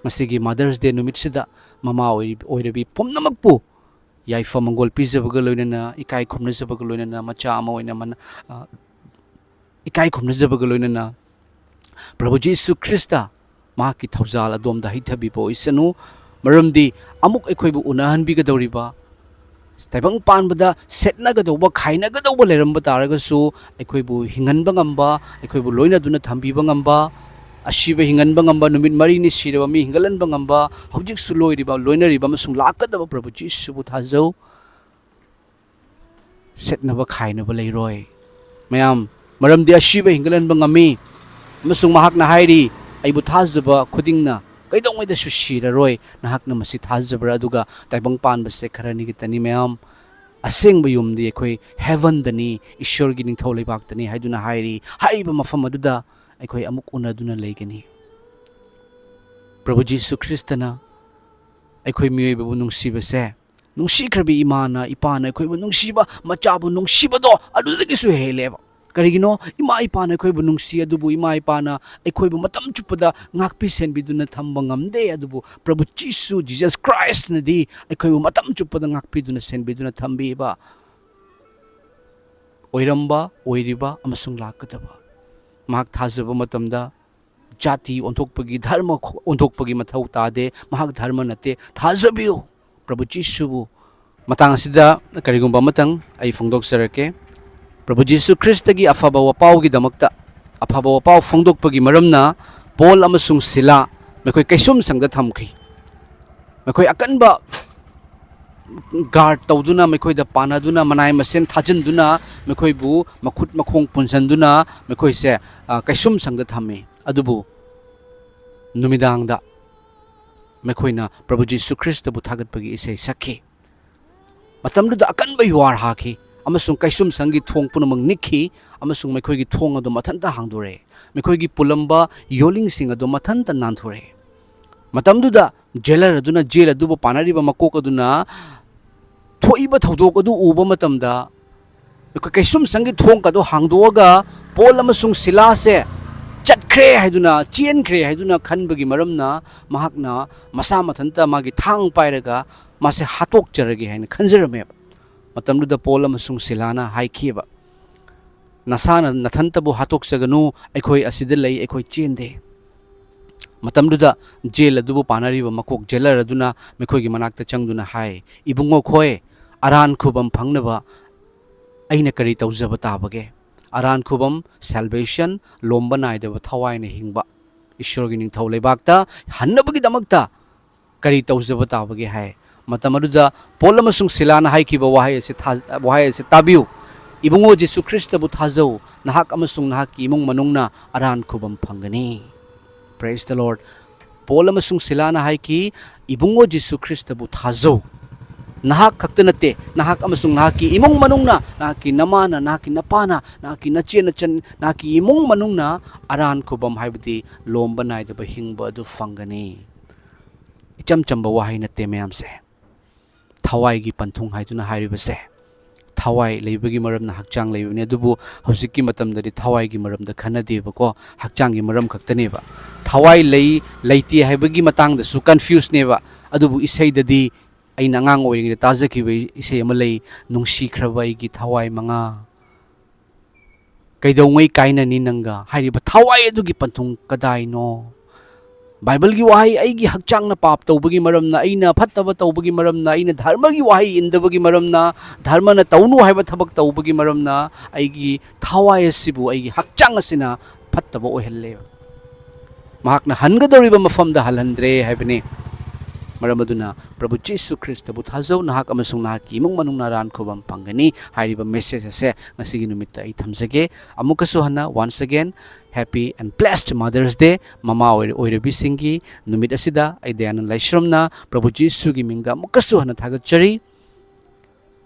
ꯉꯁꯤꯒꯤ Mother's Day ꯅꯨꯃꯤꯠꯁꯤꯗ ꯃꯃꯥ ꯑꯣꯏꯔꯤ-, ꯑꯣꯏꯔꯕꯤ ꯄꯨꯝꯅꯃꯛꯄꯨ ꯌꯥꯏꯐ ꯃꯪꯒꯣꯜ ꯄꯤꯖꯕꯒ ꯂꯣꯏꯅꯅ, ꯏꯀꯥꯏ ꯈꯨꯝꯅꯖꯕꯒ ꯂꯣꯏꯅꯅ, ꯃꯆꯥ ꯑꯃ ꯑꯣꯏꯅ ꯃꯅ-, ꯑ, ꯏꯀꯥꯏ ꯈꯨꯝꯅꯖꯕꯒ ꯂꯣꯏꯅꯅ ꯄ꯭ꯔꯚꯨ ꯖꯤꯁꯨ ꯈ꯭ꯔꯤꯁꯇ ꯃꯍꯥꯛꯀꯤ ꯊꯧꯖꯥꯜ ꯑꯗꯣꯝꯗ ꯍꯩꯊꯕꯤꯕ ꯑꯣꯏꯁꯅꯨ꯫ ꯃꯔꯝꯗꯤ ꯑꯃꯨꯛ ꯑꯩꯈꯣꯏꯕꯨ ꯎꯅꯍꯟꯕꯤꯒꯗꯧꯔꯤꯕ, ꯇꯥꯏꯕꯪ ꯄꯥꯟꯕꯗ ꯁꯦꯠꯅꯒꯗꯧꯕ, ꯈꯥꯏꯅꯒꯗꯧꯕ ꯂꯩꯔꯝꯕ ꯇꯥꯔꯒꯁꯨ, ꯑꯩꯈꯣꯏꯕꯨ ꯍꯤꯡꯍꯟꯕ ꯉꯝꯕ, ꯑꯩꯈꯣꯏꯕꯨ ꯂꯣꯏꯅꯗꯨꯅ ꯊꯝꯕꯤꯕ ꯉꯝꯕ, ꯑꯁꯤꯕ ꯍꯤꯡꯍꯟꯕ ꯉꯝꯕ, ꯅꯨꯃꯤꯠ ꯃꯔꯤꯅꯤ ꯁꯤꯔꯕ ꯃꯤ ꯍꯤꯡꯒꯠꯍꯟꯕ ꯉꯝꯕ, ꯍꯧꯖꯤꯛꯁꯨ ꯂꯣꯏꯔꯤꯕ, ꯂꯣꯏꯅꯔꯤꯕ ꯑꯃꯁꯨꯡ ꯂꯥꯛꯀꯗꯕ ꯄ꯭ꯔꯚꯨ ꯖꯤꯁꯨꯕꯨ ꯊꯥꯖꯧ꯫ ꯁꯦꯠꯅꯕ ꯈꯥꯏꯅꯕ ꯂꯩꯔꯣꯏ꯫ ꯃꯌꯥꯝ, ꯃꯔꯝꯗꯤ ꯑꯁꯤꯕ ꯍꯤꯡꯒꯠꯍꯟꯕ ꯉꯝꯃꯤ꯫ ꯑꯃꯁꯨꯡ ꯃꯍꯥꯛꯅ ꯍꯥꯏꯔꯤ, "ꯑꯩꯕꯨ ꯊꯥꯖꯕ ꯈꯨꯗꯤꯡꯅ ꯀꯩꯗꯧꯉꯩꯗꯁꯨ ꯁꯤꯔꯔꯣꯏ"꯫ ꯅꯍꯥꯛꯅ ꯃꯁꯤ ꯊꯥꯖꯕ꯭ꯔꯥ? ꯑꯗꯨꯒ ꯇꯥꯏꯕꯪ ꯄꯥꯟꯕꯁꯦ ꯈꯔꯅꯤꯒꯤ ꯇꯅꯤ, ꯃꯌꯥꯝ꯫ ꯑꯁꯦꯡꯕ ꯌꯨꯝꯗꯤ ꯑꯩꯈꯣꯏ heavenꯗꯅꯤ, ꯏꯁꯣꯔꯒꯤ ꯅꯤꯡꯊꯧ ꯂꯩꯕꯥꯛꯇꯅꯤ ꯍꯥꯏꯗꯨꯅ ꯍꯥꯏꯔꯤ꯫ ꯍꯥꯏꯔꯤꯕ ꯃꯐꯝ ꯑꯗꯨꯗ ꯑꯩꯈꯣꯏ ꯑꯃꯨꯛ ꯎꯅꯗꯨꯅ ꯂꯩꯒꯅꯤ꯫ ꯄ꯭ꯔꯚꯨ ꯖꯤꯁꯨ ꯈ꯭ꯔꯤꯁꯇꯅ ꯑꯩꯈꯣꯏ ꯃꯤꯑꯣꯏꯕꯕꯨ ꯅꯨꯡꯁꯤꯕꯁꯦ, ꯅꯨꯡꯁꯤꯈ꯭ꯔꯕꯤ ꯏꯃꯥꯅ, ꯏꯄꯥꯅ ꯑꯩꯈꯣꯏꯕꯨ ꯅꯨꯡꯁꯤꯕ, ꯃꯆꯥꯕꯨ ꯅꯨꯡꯁꯤꯕꯗꯣ ꯑꯗꯨꯗꯒꯤꯁꯨ ꯍꯦꯜꯂꯦꯕ꯫ ꯀꯔꯤꯒꯤꯅꯣ? ꯏꯃꯥ ꯏꯄꯥꯅ ꯑꯩꯈꯣꯏꯕꯨ ꯅꯨꯡꯁꯤ, ꯑꯗꯨꯕꯨ ꯏꯃꯥ ꯏꯄꯥꯅ ꯑꯩꯈꯣꯏꯕꯨ ꯃꯇꯝ ꯆꯨꯞꯄꯗ ꯉꯥꯛꯄꯤ ꯁꯦꯟꯕꯤꯗꯨꯅ ꯊꯝꯕ ꯉꯝꯗꯦ꯫ ꯑꯗꯨꯕꯨ ꯄ꯭ꯔꯚꯨ ꯖꯤꯁꯨ, Jesus Christꯅꯗꯤ ꯑꯩꯈꯣꯏꯕꯨ ꯃꯇꯝ ꯆꯨꯞꯄꯗ ꯉꯥꯛꯄꯤꯗꯨꯅ ꯁꯦꯟꯕꯤꯗꯨꯅ ꯊꯝꯕꯤꯕ ꯑꯣꯏꯔꯝꯕ, ꯑꯣꯏꯔꯤꯕ ꯑꯃꯁꯨꯡ ꯂꯥꯛꯀꯗꯕ꯫ ꯃꯍꯥꯛ ꯊꯥꯖꯕ ꯃꯇꯝꯗ ꯖꯥꯇꯤ ꯑꯣꯟꯊꯣꯛꯄꯒꯤ, ꯙꯔꯃ ꯑꯣꯟꯊꯣꯛꯄꯒꯤ ꯃꯊꯧ ꯇꯥꯗꯦ꯫ ꯃꯍꯥꯛ ꯙꯔꯃ ꯅꯠꯇꯦ꯫ ꯊꯥꯖꯕꯤꯌꯨ ꯄ꯭ꯔꯚꯨ ꯖꯤꯁꯨꯕꯨ꯫ ꯃꯇꯥꯡ ꯑꯁꯤꯗ ꯀꯔꯤꯒꯨꯝꯕ ꯑꯃꯇꯪ ꯑꯩ ꯐꯣꯡꯗꯣꯛꯆꯔꯛꯀꯦ꯫ ꯄ꯭ꯔꯚꯨ ꯖꯤꯁꯨ ꯈ꯭ꯔꯤꯁꯇꯒꯤ ꯑꯐꯕ ꯋꯥꯄꯥꯎꯒꯤꯗꯃꯛꯇ ꯑꯐꯕ ꯋꯥꯄꯥꯎ ꯐꯣꯡꯗꯣꯛꯄꯒꯤ ꯃꯔꯝꯅ ꯄꯣꯜ ꯑꯃꯁꯨꯡ ꯁꯤꯂꯥ ꯃꯈꯣꯏ ꯀꯩꯁꯨꯝꯁꯪꯗ ꯊꯝꯈꯤ꯫ ꯃꯈꯣꯏ ꯑꯀꯟꯕ guard ꯇꯧꯗꯨꯅ, ꯃꯈꯣꯏꯗ ꯄꯥꯟꯅꯗꯨꯅ, ꯃꯅꯥꯏ ꯃꯁꯤꯟ ꯊꯥꯖꯤꯟꯗꯨꯅ, ꯃꯈꯣꯏꯕꯨ ꯃꯈꯨꯠ ꯃꯈꯣꯡ ꯄꯨꯟꯁꯤꯟꯗꯨꯅ ꯃꯈꯣꯏꯁꯦ, ꯑ, ꯀꯩꯁꯨꯝꯁꯪꯗ ꯊꯝꯃꯤ꯫ ꯑꯗꯨꯕꯨ ꯅꯨꯃꯤꯗꯥꯡꯗ ꯃꯈꯣꯏꯅ ꯄ꯭ꯔꯚꯨ ꯖꯤꯁꯨ ꯈ꯭ꯔꯤꯁꯇꯕꯨ ꯊꯥꯒꯠꯄꯒꯤ ꯏꯁꯩ ꯁꯛꯈꯤ꯫ ꯃꯇꯝꯗꯨꯗ ꯑꯀꯟꯕ ꯌꯨꯍꯥꯔ ꯍꯥꯈꯤ꯫ ꯑꯃꯁꯨꯡ ꯀꯩꯁꯨꯝꯁꯪꯒꯤ ꯊꯣꯡ ꯄꯨꯝꯅꯃꯛ ꯅꯤꯛꯈꯤ, ꯑꯃꯁꯨꯡ ꯃꯈꯣꯏꯒꯤ ꯊꯣꯡ ꯑꯗꯨ ꯃꯊꯟꯇ ꯍꯥꯡꯗꯣꯔꯛꯏ꯫ ꯃꯈꯣꯏꯒꯤ ꯄꯨꯜꯂꯝꯕ ꯌꯣꯜꯂꯤꯡꯁꯤꯡ ꯑꯗꯨ ꯃꯊꯟꯇ ꯅꯥꯟꯊꯣꯔꯛꯏ꯫ ꯃꯇꯝꯗꯨꯗ ꯖꯦꯂꯔ ꯑꯗꯨꯅ ꯖꯦꯜ ꯑꯗꯨꯕꯨ ꯄꯥꯟꯅꯔꯤꯕ ꯃꯀꯣꯛ ꯑꯗꯨꯅ ꯊꯣꯛꯏꯕ ꯊꯧꯗꯣꯛ ꯑꯗꯨ ꯎꯕ ꯃꯇꯝꯗ, ꯑꯩꯈꯣꯏ ꯀꯩꯁꯨꯝꯁꯪꯒꯤ ꯊꯣꯡ ꯑꯗꯨ ꯍꯥꯡꯗꯣꯛꯑꯒ ꯄꯣꯜ ꯑꯃꯁꯨꯡ ꯁꯤꯂꯥꯁꯦ ꯆꯠꯈ꯭ꯔꯦ ꯍꯥꯏꯗꯨꯅ, ꯆꯦꯟꯈ꯭ꯔꯦ ꯍꯥꯏꯗꯨꯅ ꯈꯟꯕꯒꯤ ꯃꯔꯝꯅ, ꯃꯍꯥꯛꯅ ꯃꯁꯥ ꯃꯊꯟꯇ ꯃꯥꯒꯤ ꯊꯥꯡ ꯄꯥꯏꯔꯒ ꯃꯥꯁꯦ ꯍꯥꯠꯇꯣꯛꯆꯔꯒꯦ ꯍꯥꯏꯅ ꯈꯟꯖꯔꯝꯃꯦꯕ꯫ ꯃꯇꯝꯗꯨꯗ ꯄꯣꯜ ꯑꯃꯁꯨꯡ ꯁꯤꯂꯥꯅ ꯍꯥꯏꯈꯤꯕ, "ꯅꯁꯥꯅ ꯅꯊꯟꯇꯕꯨ ꯍꯥꯠꯇꯣꯛꯆꯒꯅꯨ, ꯑꯩꯈꯣꯏ ꯑꯁꯤꯗ ꯂꯩ, ꯑꯩꯈꯣꯏ ꯆꯦꯟꯗꯦ"꯫ ꯃꯇꯝꯗꯨꯗ ꯖꯦꯜ ꯑꯗꯨꯕꯨ ꯄꯥꯟꯅꯔꯤꯕ ꯃꯀꯣꯛ ꯖꯦꯂꯔ ꯑꯗꯨꯅ ꯃꯈꯣꯏꯒꯤ ꯃꯅꯥꯛꯇ ꯆꯪꯗꯨꯅ ꯍꯥꯏ, "ꯏꯕꯨꯡꯉꯣ ꯈꯣꯏ, ꯑꯔꯥꯟ ꯈꯨꯕꯝ ꯐꯪꯅꯕ ꯑꯩꯅ ꯀꯔꯤ ꯇꯧꯖꯕ ꯇꯥꯕꯒꯦ?" ꯑꯔꯥꯟ ꯈꯨꯕꯝ, salvation, ꯂꯣꯝꯕ ꯅꯥꯏꯗꯕ ꯊꯋꯥꯏꯅ ꯍꯤꯡꯕ, ꯏꯁꯣꯔꯒꯤ ꯅꯤꯡꯊꯧ ꯂꯩꯕꯥꯛꯇ ꯍꯟꯅꯕꯒꯤꯗꯃꯛꯇ ꯀꯔꯤ ꯇꯧꯖꯕ ꯇꯥꯕꯒꯦ ꯍꯥꯏ꯫ ꯃꯇꯝ ꯑꯗꯨꯗ ꯄꯣꯜ ꯑꯃꯁꯨꯡ ꯁꯤꯂꯥꯅ ꯍꯥꯏꯈꯤꯕ ꯋꯥꯍꯩ ꯑꯁꯤ ꯊꯥ-, ꯋꯥꯍꯩ ꯑꯁꯤ ꯇꯥꯕꯤꯌꯨ, "ꯏꯕꯨꯡꯉꯣ ꯖꯤꯁꯨ ꯈ꯭ꯔꯤꯁꯇꯕꯨ ꯊꯥꯖꯧ, ꯅꯍꯥꯛ ꯑꯃꯁꯨꯡ ꯅꯍꯥꯛꯀꯤ ꯏꯃꯨꯡ ꯃꯅꯨꯡꯅ ꯑꯔꯥꯟ ꯈꯨꯕꯝ ꯐꯪꯒꯅꯤ"꯫ Praise the Lord꯫ ꯄꯣꯜ ꯑꯃꯁꯨꯡ ꯁꯤꯂꯥꯅ ꯍꯥꯏꯈꯤ, "ꯏꯕꯨꯡꯉꯣ ꯖꯤꯁꯨ ꯈ꯭ꯔꯤꯁꯇꯕꯨ ꯊꯥꯖꯧ꯫ ꯅꯍꯥꯛ ꯈꯛꯇ ꯅꯠꯇꯦ, ꯅꯍꯥꯛ ꯑꯃꯁꯨꯡ ꯅꯍꯥꯛꯀꯤ ꯏꯃꯨꯡ ꯃꯅꯨꯡꯅ, ꯅꯍꯥꯛꯀꯤ ꯅꯃꯥꯅ, ꯅꯍꯥꯛꯀꯤ ꯅꯄꯥꯅ, ꯅꯍꯥꯛꯀꯤ ꯅꯆꯦ ꯅꯆꯟ, ꯅꯍꯥꯛꯀꯤ ꯏꯃꯨꯡ ꯃꯅꯨꯡꯅ ꯑꯔꯥꯟ ꯈꯨꯕꯝ, ꯍꯥꯏꯕꯗꯤ ꯂꯣꯝꯕ ꯅꯥꯏꯗꯕ ꯍꯤꯡꯕ ꯑꯗꯨ ꯐꯪꯒꯅꯤ"꯫ ꯏꯆꯝ ꯆꯝꯕ ꯋꯥꯍꯩ ꯅꯠꯇꯦ ꯃꯌꯥꯝꯁꯦ꯫ ꯊꯋꯥꯏꯒꯤ ꯄꯟꯊꯨꯡ ꯍꯥꯏꯗꯨꯅ ꯍꯥꯏꯔꯤꯕꯁꯦ, ꯊꯋꯥꯏ ꯂꯩꯕꯒꯤ ꯃꯔꯝꯅ ꯍꯛꯆꯥꯡ ꯂꯩꯕꯅꯤ꯫ ꯑꯗꯨꯕꯨ ꯍꯧꯖꯤꯛꯀꯤ ꯃꯇꯝꯗꯗꯤ ꯊꯋꯥꯏꯒꯤ ꯃꯔꯝꯗ ꯈꯟꯅꯗꯦꯕꯀꯣ, ꯍꯛꯆꯥꯡꯒꯤ ꯃꯔꯝ ꯈꯛꯇꯅꯦꯕ꯫ ꯊꯋꯥꯏ ꯂꯩ ꯂꯩꯇꯦ ꯍꯥꯏꯕꯒꯤ ꯃꯇꯥꯡꯗꯁꯨ confuseꯅꯦꯕ꯫ ꯑꯗꯨꯕꯨ ꯏꯁꯩꯗꯗꯤ, ꯑꯩꯅ ꯑꯉꯥꯡ ꯑꯣꯏꯔꯤꯉꯩꯗ ꯇꯥꯖꯈꯤꯕ ꯏꯁꯩ ꯑꯃ ꯂꯩ, "ꯅꯨꯡꯁꯤꯈ꯭ꯔꯕ ꯑꯩꯒꯤ ꯊꯋꯥꯏ ꯃꯉꯥ, ꯀꯩꯗꯧꯉꯩ ꯀꯥꯏꯅꯅꯤ ꯅꯪꯒ?" ꯍꯥꯏꯔꯤꯕ ꯊꯋꯥꯏ ꯑꯗꯨꯒꯤ ꯄꯟꯊꯨꯡ ꯀꯗꯥꯏꯅꯣ? ꯕꯥꯏꯕꯜꯒꯤ ꯋꯥꯍꯩ, "ꯑꯩꯒꯤ ꯍꯛꯆꯥꯡꯅ ꯄꯥꯞ ꯇꯧꯕꯒꯤ ꯃꯔꯝꯅ, ꯑꯩꯅ ꯐꯠꯇꯕ ꯇꯧꯕꯒꯤ ꯃꯔꯝꯅ, ꯑꯩꯅ ꯙꯔꯃꯒꯤ ꯋꯥꯍꯩ ꯏꯟꯗꯕꯒꯤ ꯃꯔꯝꯅ, ꯙꯔꯃꯅ ꯇꯧꯅꯨ ꯍꯥꯏꯕ ꯊꯕꯛ ꯇꯧꯕꯒꯤ ꯃꯔꯝꯅ, ꯑꯩꯒꯤ ꯊꯋꯥꯏ ꯑꯁꯤꯕꯨ, ꯑꯩꯒꯤ ꯍꯛꯆꯥꯡ ꯑꯁꯤꯅ ꯐꯠꯇꯕ ꯑꯣꯏꯍꯜꯂꯦ꯫ ꯃꯍꯥꯛꯅ ꯍꯟꯒꯗꯧꯔꯤꯕ ꯃꯐꯝꯗ ꯍꯜꯍꯟꯗ꯭ꯔꯦ" ꯍꯥꯏꯕꯅꯤ꯫ ꯃꯔꯝ ꯑꯗꯨꯅ ꯄ꯭ꯔꯚꯨ ꯖꯤꯁꯨ ꯈ꯭ꯔꯤꯁꯇꯕꯨ ꯊꯥꯖꯧ, ꯅꯍꯥꯛ ꯑꯃꯁꯨꯡ ꯅꯍꯥꯛꯀꯤ ꯏꯃꯨꯡ ꯃꯅꯨꯡꯅ ꯑꯔꯥꯟ ꯈꯨꯕꯝ ꯐꯪꯒꯅꯤ ꯍꯥꯏꯔꯤꯕ message ꯑꯁꯦ ꯉꯁꯤꯒꯤ ꯅꯨꯃꯤꯠꯇ ꯑꯩ ꯊꯝꯖꯒꯦ꯫ ꯑꯃꯨꯛꯀꯁꯨ ꯍꯟꯅ, once again, happy and blessed Mother's Day꯫ ꯃꯃꯥ ꯑꯣꯏꯔ-, ꯑꯣꯏꯔꯕꯤꯁꯤꯡꯒꯤ ꯅꯨꯃꯤꯠ ꯑꯁꯤꯗ ꯑꯩ ꯗꯌꯥꯅꯟ ꯂꯥꯏꯁ꯭ꯔꯝꯅ ꯄ꯭ꯔꯚꯨ ꯖꯤꯁꯨꯒꯤ ꯃꯤꯡꯗ ꯑꯃꯨꯛꯀꯁꯨ ꯍꯟꯅ ꯊꯥꯒꯠꯆꯔꯤ꯫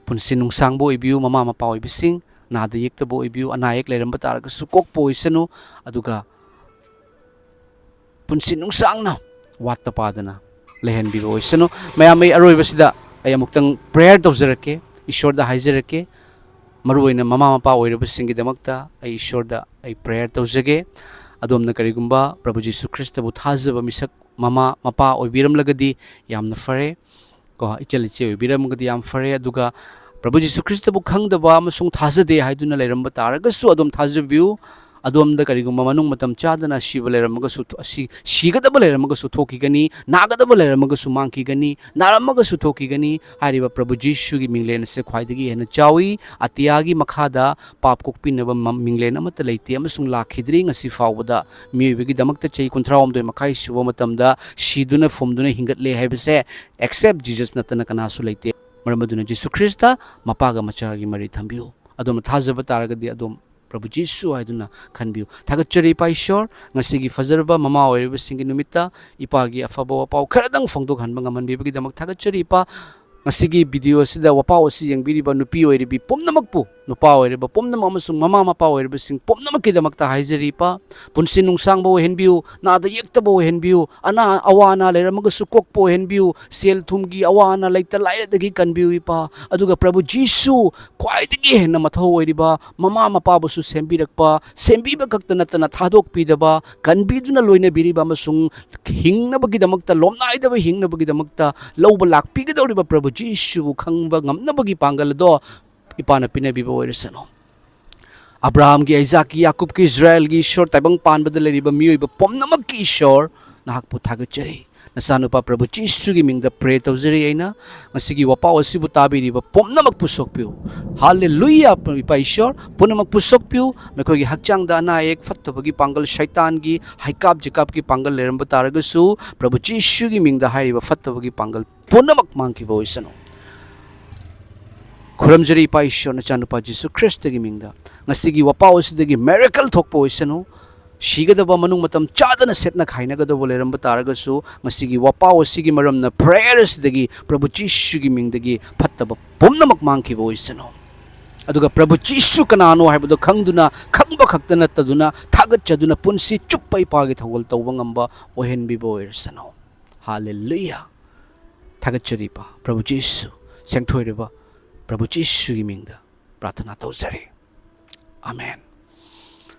ꯄꯨꯟꯁꯤ ꯅꯨꯡꯁꯥꯡꯕ ꯑꯣꯏꯕꯤꯌꯨ꯫ ꯃꯃꯥ ꯃꯄꯥ ꯑꯣꯏꯕꯁꯤꯡ ꯅꯥꯗ ꯌꯦꯛꯇꯕ ꯑꯣꯏꯕꯤꯌꯨ꯫ ꯑꯅꯥ ꯑꯌꯦꯛ ꯂꯩꯔꯝꯕ ꯇꯥꯔꯒꯁꯨ ꯀꯣꯛꯄ ꯑꯣꯏꯁꯅꯨ, ꯑꯗꯨꯒ ꯄꯨꯟꯁꯤ ꯅꯨꯡꯁꯥꯡꯅ ꯋꯥꯠꯇ ꯄꯥꯗꯅ ꯂꯩꯍꯟꯕꯤꯕ ꯑꯣꯏꯁꯅꯨ꯫ ꯃꯌꯥꯝ, ꯑꯩ ꯑꯔꯣꯏꯕꯁꯤꯗ ꯑꯩ ꯑꯃꯨꯛꯇꯪ ꯄ꯭ꯔꯦꯌꯔ ꯇꯧꯖꯔꯛꯀꯦ, ꯏꯁꯣꯔꯗ ꯍꯥꯏꯖꯔꯛꯀꯦ꯫ ꯃꯔꯨꯑꯣꯏꯅ ꯃꯃꯥ ꯃꯄꯥ ꯑꯣꯏꯔꯕꯁꯤꯡꯒꯤꯗꯃꯛꯇ ꯑꯩ ꯏꯁꯣꯔꯗ ꯑꯩ ꯄ꯭ꯔꯦꯌꯔ ꯇꯧꯖꯒꯦ꯫ ꯑꯗꯣꯝꯅ ꯀꯔꯤꯒꯨꯝꯕ ꯄ꯭ꯔꯚꯨ ꯖꯤꯁꯨ ꯈ꯭ꯔꯤꯁꯇꯕꯨ ꯊꯥꯖꯕ ꯃꯤꯁꯛ ꯃꯃꯥ ꯃꯄꯥ ꯑꯣꯏꯕꯤꯔꯝꯂꯒꯗꯤ ꯌꯥꯝꯅ ꯐꯔꯦ꯫ ꯀꯣ, ꯏꯆꯜ ꯏꯆꯦ ꯑꯣꯏꯕꯤꯔꯝꯃꯒꯗꯤ ꯌꯥꯝ ꯐꯔꯦ꯫ ꯑꯗꯨꯒ ꯄ꯭ꯔꯚꯨ ꯖꯤꯁꯨ ꯈ꯭ꯔꯤꯁꯇꯕꯨ ꯈꯪꯗꯕ ꯑꯃꯁꯨꯡ ꯊꯥꯖꯗꯦ ꯍꯥꯏꯗꯨꯅ ꯂꯩꯔꯝꯕ ꯇꯥꯔꯒꯁꯨ, ꯑꯗꯣꯝ ꯊꯥꯖꯕꯤꯌꯨ꯫ ꯑꯗꯣꯝꯗ ꯀꯔꯤꯒꯨꯝꯕ ꯃꯅꯨꯡ ꯃꯇꯝ ꯆꯥꯗꯅ ꯁꯤꯕ ꯂꯩꯔꯝꯃꯒꯁꯨ, ꯑꯁꯤ ꯁꯤꯒꯗꯕ ꯂꯩꯔꯝꯃꯒꯁꯨ ꯊꯣꯛꯈꯤꯒꯅꯤ, ꯅꯥꯒꯗꯕ ꯂꯩꯔꯝꯃꯒꯁꯨ ꯃꯥꯡꯈꯤꯒꯅꯤ, ꯅꯥꯔꯝꯃꯒꯁꯨ ꯊꯣꯛꯈꯤꯒꯅꯤ꯫ ꯍꯥꯏꯔꯤꯕ ꯄ꯭ꯔꯚꯨ ꯖꯤꯁꯨꯒꯤ ꯃꯤꯡꯂꯦꯟ ꯑꯁꯦ ꯈ꯭ꯋꯥꯏꯗꯒꯤ ꯍꯦꯟꯅ ꯆꯥꯎꯏ꯫ ꯑꯇꯤꯌꯥꯒꯤ ꯃꯈꯥꯗ ꯄꯥꯞ ꯀꯣꯛꯄꯤꯅꯕ ꯃ-, ꯃꯤꯡꯂꯦꯟ ꯑꯃꯠꯇ ꯂꯩꯇꯦ ꯑꯃꯁꯨꯡ ꯂꯥꯛꯈꯤꯗ꯭ꯔꯤ꯫ ꯉꯁꯤ ꯐꯥꯎꯕꯗ ꯃꯤꯑꯣꯏꯕꯒꯤꯗꯃꯛꯇ ꯆꯍꯤ ꯀꯨꯟꯊ꯭ꯔꯥ ꯍꯨꯝꯗꯣꯏ ꯃꯈꯥꯏ ꯁꯨꯕ ꯃꯇꯝꯗ ꯁꯤꯗꯨꯅ ꯐꯨꯝꯗꯨꯅ ꯍꯤꯡꯒꯠꯂꯦ ꯍꯥꯏꯕꯁꯦ, except Jesus ꯅꯠꯇꯅ ꯀꯅꯥꯁꯨ ꯂꯩꯇꯦ꯫ ꯃꯔꯝ ꯑꯗꯨꯅ ꯖꯤꯁꯨ ꯈ꯭ꯔꯤꯁꯇ ꯃꯄꯥꯒ ꯃꯆꯥꯒꯤ ꯃꯔꯤ ꯊꯝꯕꯤꯌꯨ꯫ ꯑꯗꯣꯝꯅ ꯊꯥꯖꯕ ꯇꯥꯔꯒꯗꯤ ꯑꯗꯣꯝ ꯄ꯭ꯔꯚꯨ ꯖꯤꯁꯨ ꯍꯥꯏꯗꯨꯅ ꯈꯟꯕꯤꯌꯨ꯫ ꯊꯥꯒꯠꯆꯔꯤ ꯏꯄꯥ ꯏꯁꯣꯔ, ꯉꯁꯤꯒꯤ ꯐꯖꯔꯕ ꯃꯃꯥ ꯑꯣꯏꯔꯤꯕꯁꯤꯡꯒꯤ ꯅꯨꯃꯤꯠꯇ ꯏꯄꯥꯒꯤ ꯑꯐꯕ ꯋꯥꯄꯥꯎ ꯈꯔꯗꯪ ꯐꯣꯡꯗꯣꯛꯍꯟꯕ ꯉꯝꯍꯟꯕꯤꯕꯒꯤꯗꯃꯛ ꯊꯥꯒꯠꯆꯔꯤ ꯏꯄꯥ꯫ ꯉꯁꯤꯒꯤ ꯚꯤꯗꯤꯑꯣ ꯑꯁꯤꯗ ꯋꯥꯄꯥꯎ ꯑꯁꯤ ꯌꯦꯡꯕꯤꯔꯤꯕ ꯅꯨꯄꯤ ꯑꯣꯏꯔꯤꯕꯤ ꯄꯨꯝꯅꯃꯛꯄꯨ, ꯅꯨꯄꯥ ꯑꯣꯏꯔꯤꯕ ꯄꯨꯝꯅꯃꯛ ꯑꯃꯁꯨꯡ ꯃꯃꯥ ꯃꯄꯥ ꯑꯣꯏꯔꯤꯕꯁꯤꯡ ꯄꯨꯝꯅꯃꯛꯀꯤꯗꯃꯛꯇ ꯍꯥꯏꯖꯔꯤ ꯏꯄꯥ꯫ ꯄꯨꯟꯁꯤ ꯅꯨꯡꯁꯥꯡꯕ ꯑꯣꯏꯍꯟꯕꯤꯌꯨ, ꯅꯥꯗ ꯌꯦꯛꯇꯕ ꯑꯣꯏꯍꯟꯕꯤꯌꯨ, ꯑꯅꯥ ꯑꯋꯥ ꯑꯅꯥ ꯂꯩꯔꯝꯃꯒꯁꯨ ꯀꯣꯛꯄ ꯑꯣꯏꯍꯟꯕꯤꯌꯨ, ꯁꯦꯜ ꯊꯨꯝꯒꯤ ꯑꯋꯥ ꯑꯅꯥ ꯂꯩꯇ ꯂꯥꯏꯔꯗꯒꯤ ꯀꯟꯕꯤꯌꯨ ꯏꯄꯥ꯫ ꯑꯗꯨꯒ ꯄ꯭ꯔꯚꯨ ꯖꯤꯁꯨ, ꯈ꯭ꯋꯥꯏꯗꯒꯤ ꯍꯦꯟꯅ ꯃꯊꯧ ꯑꯣꯏꯔꯤꯕ ꯃꯃꯥ ꯃꯄꯥꯕꯨꯁꯨ ꯁꯦꯝꯕꯤꯔꯛꯄ, ꯁꯦꯝꯕꯤꯕ ꯈꯛꯇ ꯅꯠꯇꯅ ꯊꯥꯗꯣꯛꯄꯤꯗꯕ, ꯀꯟꯕꯤꯗꯨꯅ ꯂꯣꯏꯅꯕꯤꯔꯤꯕ ꯑꯃꯁꯨꯡ ꯍꯤꯡꯅꯕꯒꯤꯗꯃꯛꯇ, ꯂꯣꯝꯅꯥꯏꯗꯕ ꯍꯤꯡꯅꯕꯒꯤꯗꯃꯛꯇ ꯂꯧꯕ ꯂꯥꯛꯄꯤꯒꯗꯧꯔꯤꯕ ꯄ꯭ꯔꯚꯨ ꯖꯤꯁꯨꯕꯨ ꯈꯪꯕ ꯉꯝꯅꯕꯒꯤ ꯄꯥꯡꯒꯜ ꯑꯗꯣ ꯏꯄꯥꯅ ꯄꯤꯅꯕꯤꯕ ꯑꯣꯏꯔꯁꯅꯨ꯫ ꯑꯕ꯭ꯔꯥꯍꯥꯝꯒꯤ, ꯑꯩꯖꯥꯛꯀꯤ, ꯌꯥꯀꯨꯕꯀꯤ, ꯏꯁꯔꯥꯌꯦꯜꯒꯤ ꯏꯁꯣꯔ, ꯇꯥꯏꯕꯪ ꯄꯥꯟꯕꯗ ꯂꯩꯔꯤꯕ ꯃꯤꯑꯣꯏꯕ ꯄꯨꯝꯅꯃꯛꯀꯤ ꯏꯁꯣꯔ, ꯅꯍꯥꯛꯄꯨ ꯊꯥꯒꯠꯆꯔꯤ꯫ ꯅꯆꯥꯅꯨꯄꯥ ꯄ꯭ꯔꯚꯨ ꯖꯤꯁꯨꯒꯤ ꯃꯤꯡꯗ ꯄ꯭ꯔꯦ ꯇꯧꯖꯔꯤ ꯑꯩꯅ꯫ ꯉꯁꯤꯒꯤ ꯋꯥꯄꯥꯎ ꯑꯁꯤꯕꯨ ꯇꯥꯕꯤꯔꯤꯕ ꯄꯨꯝꯅꯃꯛꯄꯨ ꯁꯣꯛꯄꯤꯌꯨ꯫ ꯍꯥꯂꯦꯂꯨꯌꯥ, ꯏꯄꯥ ꯏꯁꯣꯔ, ꯄꯨꯝꯅꯃꯛꯄꯨ ꯁꯣꯛꯄꯤꯌꯨ꯫ ꯃꯈꯣꯏꯒꯤ ꯍꯛꯆꯥꯡꯗ ꯑꯅꯥ ꯑꯌꯦꯛ ꯐꯠꯇꯕꯒꯤ ꯄꯥꯡꯒꯜ, ꯁꯩꯇꯥꯟꯒꯤ ꯍꯩꯀꯥꯞ ꯖꯤꯀꯥꯞꯀꯤ ꯄꯥꯡꯒꯜ ꯂꯩꯔꯝꯕ ꯇꯥꯔꯒꯁꯨ, ꯄ꯭ꯔꯚꯨ ꯖꯤꯁꯨꯒꯤ ꯃꯤꯡꯗ ꯍꯥꯏꯔꯤꯕ ꯐꯠꯇꯕꯒꯤ ꯄꯥꯡꯒꯜ ꯄꯨꯝꯅꯃꯛ ꯃꯥꯡꯈꯤꯕ ꯑꯣꯏꯁꯅꯨ꯫ ꯈꯨꯔꯨꯝꯖꯔꯤ ꯏꯄꯥ ꯏꯁꯣꯔ, ꯅꯆꯥꯅꯨꯄꯥ ꯖꯤꯁꯨ ꯈ꯭ꯔꯤꯁꯇꯒꯤ ꯃꯤꯡꯗ꯫ ꯉꯁꯤꯒꯤ ꯋꯥꯄꯥꯎ ꯑꯁꯤꯗꯒꯤ ꯃꯤꯔꯦꯀꯜ ꯊꯣꯛꯄ ꯑꯣꯏꯁꯅꯨ꯫ ꯁꯤꯒꯗꯕ, ꯃꯅꯨꯡ ꯃꯇꯝ ꯆꯥꯗꯅ ꯁꯦꯠꯅ ꯈꯥꯏꯅꯒꯗꯕ ꯂꯩꯔꯝꯕ ꯇꯥꯔꯒꯁꯨ, ꯉꯁꯤꯒꯤ ꯋꯥꯄꯥꯎ ꯑꯁꯤꯒꯤ ꯃꯔꯝꯅ prayer ꯑꯁꯤꯗꯒꯤ ꯄ꯭ꯔꯚꯨ ꯖꯤꯁꯨꯒꯤ ꯃꯤꯡꯗꯒꯤ ꯐꯠꯇꯕ ꯄꯨꯝꯅꯃꯛ ꯃꯥꯡꯈꯤꯕ ꯑꯣꯏꯁꯅꯨ꯫ ꯑꯗꯨꯒ ꯄ꯭ꯔꯚꯨ ꯖꯤꯁꯨ ꯀꯅꯥꯅꯣ ꯍꯥꯏꯕꯗꯣ ꯈꯪꯗꯨꯅ, ꯈꯪꯕ ꯈꯛꯇ ꯅꯠꯇꯗꯨꯅ, ꯊꯥꯒꯠꯆꯗꯨꯅ ꯄꯨꯟꯁꯤ ꯆꯨꯞꯄ ꯏꯄꯥꯒꯤ ꯊꯧꯒꯜ ꯇꯧꯕ ꯉꯝꯕ ꯑꯣꯏꯍꯟꯕꯤꯕ ꯑꯣꯏꯔꯁꯅꯨ꯫ ꯍꯥꯂꯦꯂꯨꯌꯥ꯫ ꯊꯥꯒꯠꯆꯔꯤꯕ ꯄ꯭ꯔꯚꯨ ꯖꯤꯁꯨ, ꯁꯦꯡꯊꯣꯏꯔꯤꯕ ꯄ꯭ꯔꯚꯨ ꯖꯤꯁꯨꯒꯤ ꯃꯤꯡꯗ ꯄ꯭ꯔꯥꯊꯅꯥ ꯇꯧꯖꯔꯤ꯫ ꯑꯃꯦꯟ꯫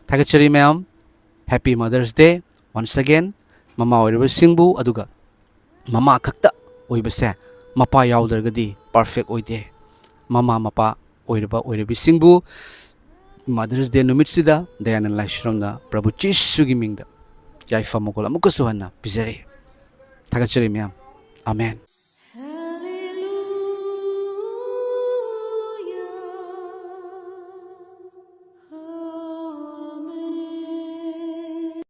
ꯊꯥꯒꯠꯆꯔꯤ ꯃꯌꯥꯝ꯫ Happy Mother's Day once again꯫ ꯃꯃꯥ ꯑꯣꯏꯔꯤꯕꯁꯤꯡꯕꯨ, ꯑꯗꯨꯒ ꯃꯃꯥ ꯈꯛꯇ ꯑꯣꯏꯕꯁꯦ, ꯃꯄꯥ ꯌꯥꯎꯗ꯭ꯔꯒꯗꯤ perfect ꯑꯣꯏꯗꯦ꯫ ꯃꯃꯥ ꯃꯄꯥ ꯑꯣꯏꯔꯕ ꯑꯣꯏꯔꯕꯤꯁꯤꯡꯕꯨ Mother's Day ꯅꯨꯃꯤꯠꯁꯤꯗ ꯗꯌꯥꯅꯟ ꯂꯥꯏꯁ꯭ꯔꯝꯅ ꯄ꯭ꯔꯚꯨ ꯖꯤꯁꯨꯒꯤ ꯃꯤꯡꯗ ꯌꯥꯏꯐ ꯃꯒꯨꯜ ꯑꯃꯨꯛꯀꯁꯨ ꯍꯟꯅ ꯄꯤꯖꯔꯤ꯫ ꯊꯥꯒꯠꯆꯔꯤ ꯃꯌꯥꯝ꯫ ꯑꯃꯦꯟ꯫